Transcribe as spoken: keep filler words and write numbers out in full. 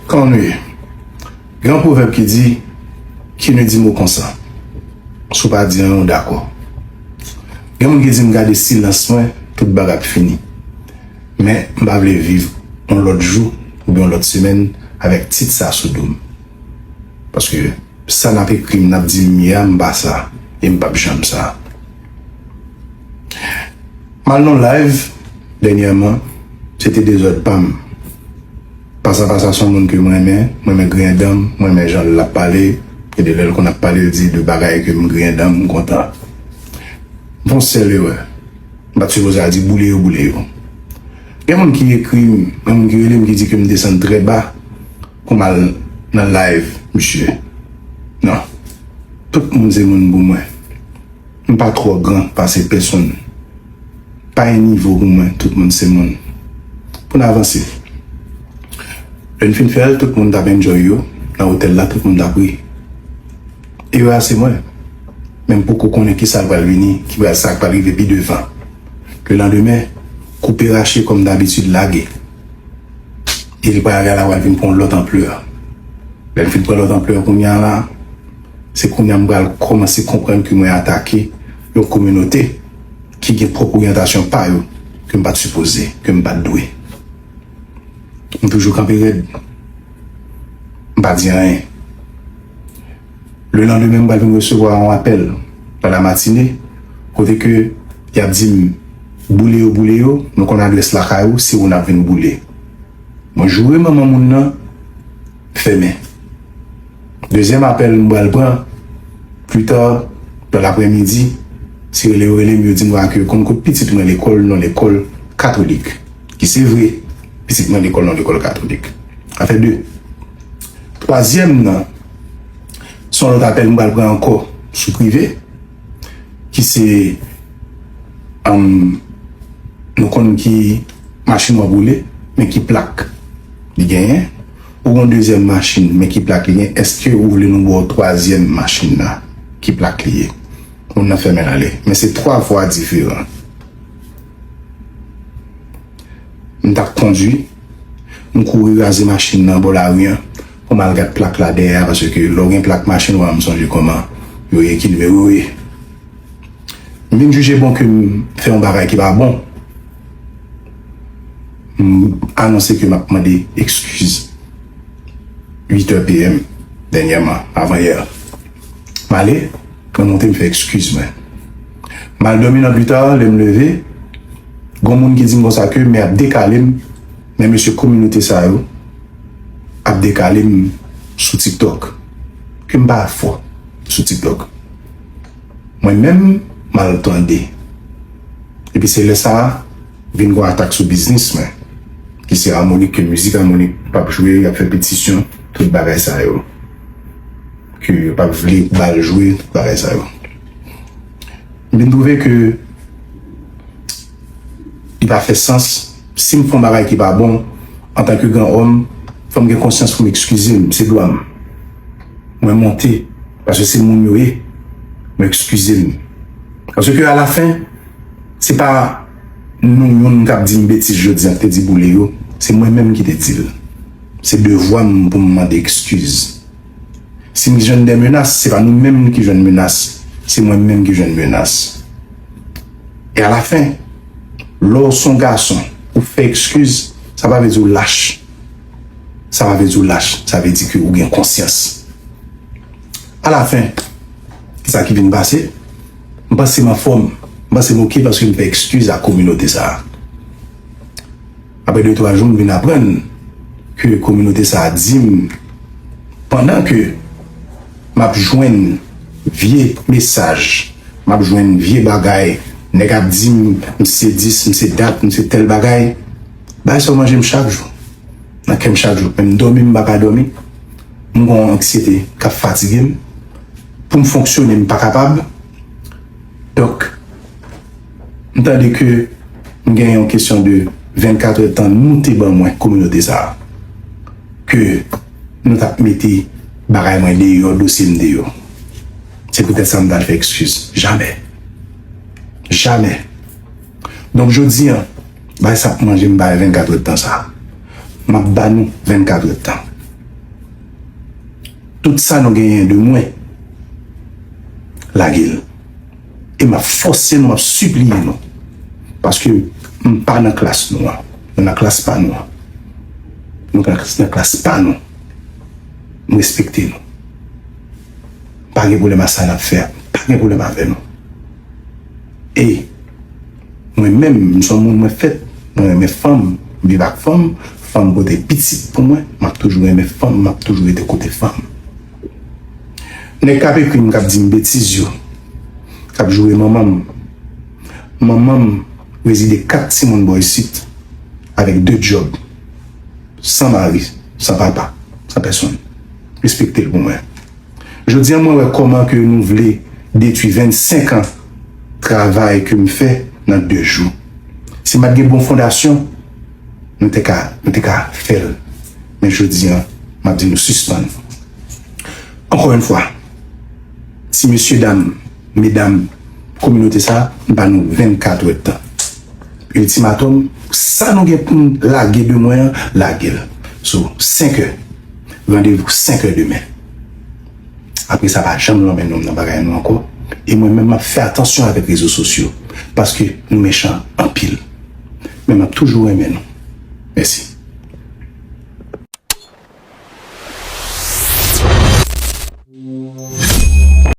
Kòman nou ye? Gen yon pwovèb ki di, qui ne dit mot consent. Si w pa di anyen, w dakò. Gen moun ki di m gade silans mwen, tout bagay ap fini. Men, m pa vle viv yon lòt jou oubyen yon lòt semèn avèk tit sa sou do m. Paske sa n ap ekri m, n ap di m ye a, m pa sa, e m p ap janm sa. M al nan live dènyèman, se te dezòd pa m. Pasa Pasa se yon moun ke m renmen, m renmen griyen dan m, m renmen jan l ap pale, e de lè l konn ap pale, l di de bagay ke m griyen dan m, m kontan. M fè yon sèl erè. M pa t sipoze al di boule yo, boule yo. Gen moun ki ekri m, gen moun ki rele m ki di ke m desann trè ba pou m al nan live misye. Non. Tout moun se moun pou mwen. M pa twò gran pase pèsonn. Pa gen nivo pou mwen, tout moun se moun. Pou n avanse. Lè n fin fè l, tout moun t ap enjoy yo. Nan otèl la, tout moun t ap ri. Erè a se mwen. Men m poko konnen kisa k pral vini, ki pral, sa k pral rive pi devan. Lelandemen, koupe rache kòm dabitid lage. E li pral, erè a pral vin pran yon lòt anplè. Lè l fin pran lòt anplè kounye a la, se kounye a m pral kòmanse konprann ke mwen atake yon kominote ki gen pwòp oryantasyon pa yo ke m pa t sipoze, ke m pa t dwe. M toujou kanpe rèd. M pa di anyen. Lelandemen, m pral vin resevwa yon apèl nan lamatine, kote ke y ap di m, boule yo, boule yo, nou konn adrès lakay ou, se ou n ap vin boule. Mwen joure manman moun nan, fèmen. Dezyèm apèl m pral pran, pita, nan laprèmidi, se rele yo rele m, yo di m ke yo konn kot pitit mwen lekòl, nan lekòl katolik. Ki se vre, pitit mwen lekòl, nan lekòl katolik. Sa fè de. Twazyèm nan, se yon lòt apèl m pral pran ankò sou prive, ki se, um, nou konn ki machin w ap woule, men ki plak li genyen. Ou gen yon dezyèm machin, men ki plak li genyen. Èske ou vle nou ba w twazyèm machin nan? Ki plak li ye? Moun nan fèmen l ale. Men se twa vwa diferan. M t ap kondwi, m kouri raze machin nan bò lari an pou m al gad plak la dèyè a, paske lè w gen plak machin, w a m sonje kòman yo ye, ki nimewo yo ye. M vin jije bon ke m fè yon bagay ki pa bon. M anonse ke m ap mande ekskiz. Uit è P M, dènyèman, avan yè. M ale, mwen monte, m fè ekskiz mwen. M al dòmi nan pita, lè m leve, gon moun ki di m konsa ke men ap dekale m, men mesye kominote sa yo ap dekale m sou TikTok. Ke m pa fò sou TikTok. Mwen menm, m al tande. Epi se lè sa a, vin gon atak sou biznis mwen, ki se amoni, ke mizik amoni p ap jwe, y ap fè petisyon, tout bagay sa yo. Ke yo p ap vle ba l jwe, tout bagay sa yo. M vin twouve ke li pa fè sans. Si m fè yon bagay ki pa bon, antanke gran òm, fò m gen konsyans pou m ekskize m, se dwa m. Mwen monte, paske se moun yo ye, mwen ekskize m. Paske alafen, se pa nou youn k ap di m betiz jodi a k te di boule yo, se mwen menm ki te di l. Se devwa m pou m mande ekskiz. Si m jwenn de menas, se pa nou menm ki jwenn menas, se mwen menm ki jwenn menas. E alafen, lè w se yon gason, ou fè ekskiz, sa pa vle di w lach. Sa pa vle di w lach, sa vle di ke ou gen konsyans. Alafen, kisa ki vin pase? M panse m anfòm, m panse m oke paske m fè ekskiz a kominote sa a. Apre de twa jou, m vin aprann ke kominote sa a di m, pandan ke m ap jwenn vye mesaj, m ap jwenn vye bagay, nèg ap di m, m se dis, m se dat, m se tèl bagay, bagay sa yo manje m chak jou. Nan kè m chak jou. Men m dòmi, m pa ka dòmi. M gen yon anksyete k ap fatige m. Pou m fonksyone, m pa kapab. Donk, m tande ke m gen yon kesyon de vennkat èdtan nou te ban mwen, kominote sa a, ke nou t ap mete bagay mwen deyò, dosye m deyò. Se poutèt sa m t al fè ekskiz. Jamè. Jamè. Donk, jodi a, bagay sa ap manje m bagay vennkat èdtan sa a. M ap ba nou vennkat èdtan. Tout sa nou genyen de mwen, lage l. E m ap fòse nou, m ap sipliye nou. Paske m pa nan klas nou an. Nou nan klas pa nou an. Nou nan klas, nan klas pa nou. M respekte nou. Pa gen pwoblèm a sa n ap fè a. Pa gen pwoblèm avè nou. E mwen menm, m se yon moun mwen fèt, mwen renmen fanm, m viv ak fanm, fanm pote pitit pou mwen, m ap toujou renmen fanm, m ap toujou rete kote fanm. Nèg k ap ekri m, k ap di m betiz yo, k ap joure manman m. Manman m rezide kat timoun bò isit, avèk de djòb, san mari, san papa, san pèsonn. Respekte l pou mwen. Jodi a, mwen wè kòman ke nou vle detwi vennsenk an travay ke m fè nan de jou. Si m pa t gen bon fondasyon, nou te ka, nou te ka fè l. Men jodi a, m ap di nou sispann. Ankò yon fwa, ti mesye dam, medam, kominote sa, m ba nou vennkat èdtan. Iltimatòm, sa nou gen pou n lage de mwen an, lage l. So, senk è. Randevou senk è demen. Apre sa, pa janm lonmen non m nan bagay nou ankò. E mwen menm, m ap fè atansyon avèk rezo sosyo. Paske nou mechan anpil. Men m ap toujou renmen nou. Mèsi.